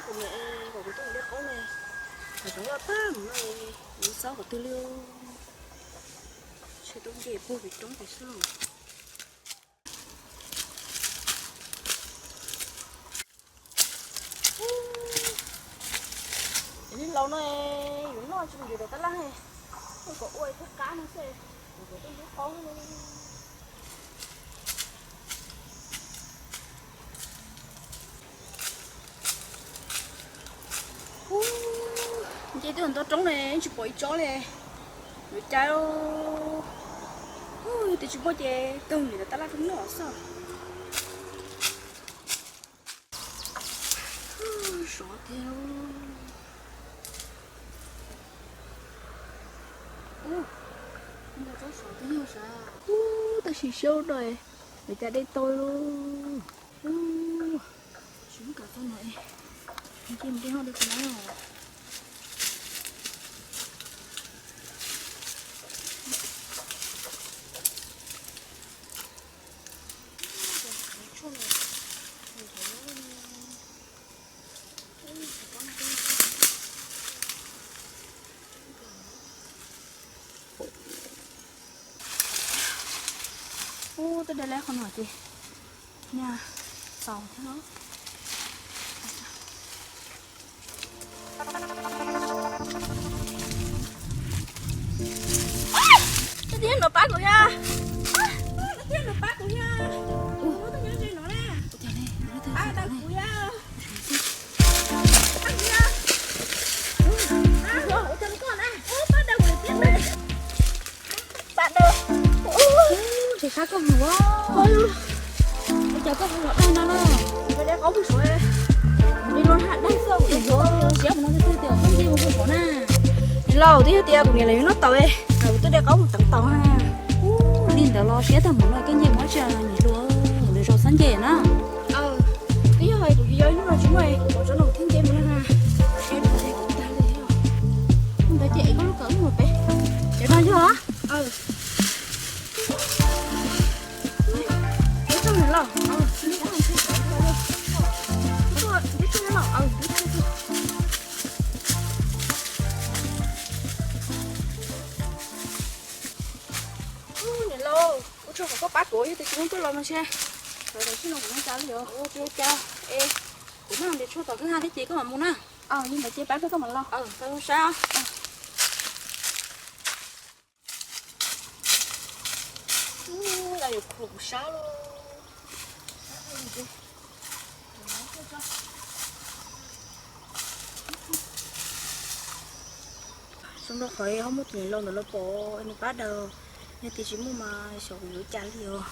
Kuv niam kom kuv tuaj mus de qaub ne, tsam zoov loj tag mus no, kuv tsis xob qhov twg li. Tshem tau nce puag pem roob pem xwb. Cov niag laus no yuav noj tsis mus yuav tom tab laj, kom ua thiab qab no xwb, kuv tuaj ntub qaub. Nce twb ntau roob ne, tsis pom ib tsob li. Yuav cas, yog tias tsis muaj ces kawg niam tab laj rau noj xwb. Sov tiag. Ub, nta tsob sov twb yog sav. Ub, tab sis siab no, yuav cas dej tau lauj. Ub, tsis muab kav txog no, nce mus dej hauj dej qhov no. Ub, twb de leb qhov no ces nyaj txaus thiab no. Twb tib no pab kuv yog, twb tib no pab kuv yog, ub, twb nyob ze no na, pab kuv yog. Ntshe qab koj mus, ua cas koj mus los dag no na? Li no haj dag xwb, siab mus no twb tias koj nce mus hu pom na. Niam laus, twb yog tias kuv niam lawv yuav noj taum, kuv twb de qaub mus teev taum na. Ub, li ntawd los siab tag mus no, koj nce mus ua tsi niam hluas, lwm zaus txhob nce na. Twb yog hais kuv yuav ib hnub no tsis muaj, kuv pom tsob no kuv thiaj nce mus na. Ntawd ces ev koj lub kawm mus pem. Cov no yog. Niam laus, ua tsaug qhov koj pab kuv, yog tias tsis muaj koj los mas ntshe tam sim no kuv yeej tsis ua li os. Ua cas, es kuv noj ntev tshuaj tom kwj ha thiab ces koj mam mus na. Yog ntawd ces pab koj mam los. Koj zoo saib. Yuav khuam kuv sab lauj. Zoo rau qhov ho muaj tus niam laus ntawd los pom nws pab daws, yog tias tsis muaj mas xyov kuv yuav ua cas li os.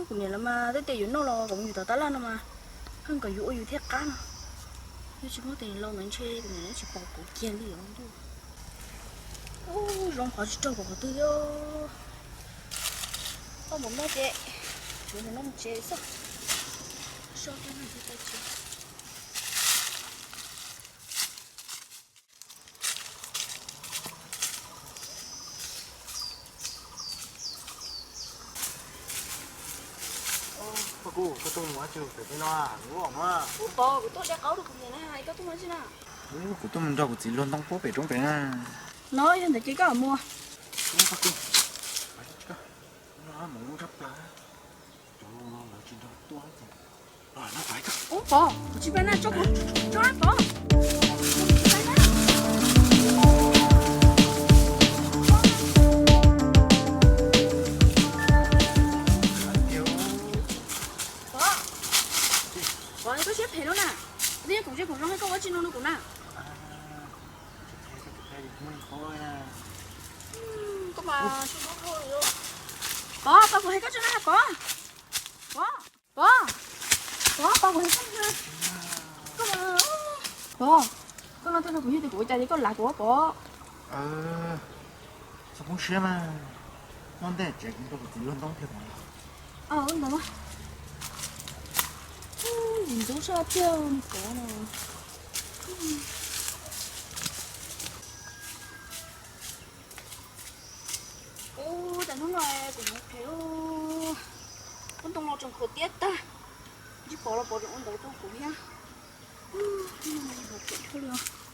Kuv niam lawv mas twb tias yuav noj los kom mus tom tab laj no mas, pheej kom yus ua yus thiaj qab no. Yog tsis muaj tus niam laus ntawd ntshe kuv niam lawv tsis pom kuv kiag li os. Ub, zoo qhov tsis raug pom qhov twg li. Koj mus noj ces kuv mus noj mus tsev xwb. So rau noj tsev. Pog Kub, koj tuaj mus ua tsi pem tej no, kuv ua mas. Ub, Pov, kuv tuaj de qaub rau kuv niam na, koj tuaj mus ua tsi na? Kuv tuaj mus nrog kuv txiv luag ntoo puab pem roob pem na. No yog ntawd ces koj mus. Pog Kub, mus ua tshaj plaws, cov laus no lawv tsis nrog tuaj ces. Ub, Pov, kuv tsis pab na, tso kuv, tso na Pov. Pov, Pov, koj siab phem lawm na. Twb yog kuv ntsej kuv zoo, koj ua tsi no rau kuv na? Koj mas, Pov, Pov, kuv hais koj tso na Pov. Pov, Pov, Pov, Pov, kuv hais koj na. Koj mas, Pov, koj no twb no kuv yog tias kuv ua cas li koj lav kuv Pov. Txhob poob siab mas, noj ntej tsev kuv nrog kuv txiv luag ntoo thiab Pov. Ntawd mas, ntxub sab tiag Pov no. Ub, cas hnub no kuv hnov phem, ub ntoo los tseem khuam tiab tag, tsis pom los pom tseem ua ntawd rau kuv thiab. Tsuav tshuaj los.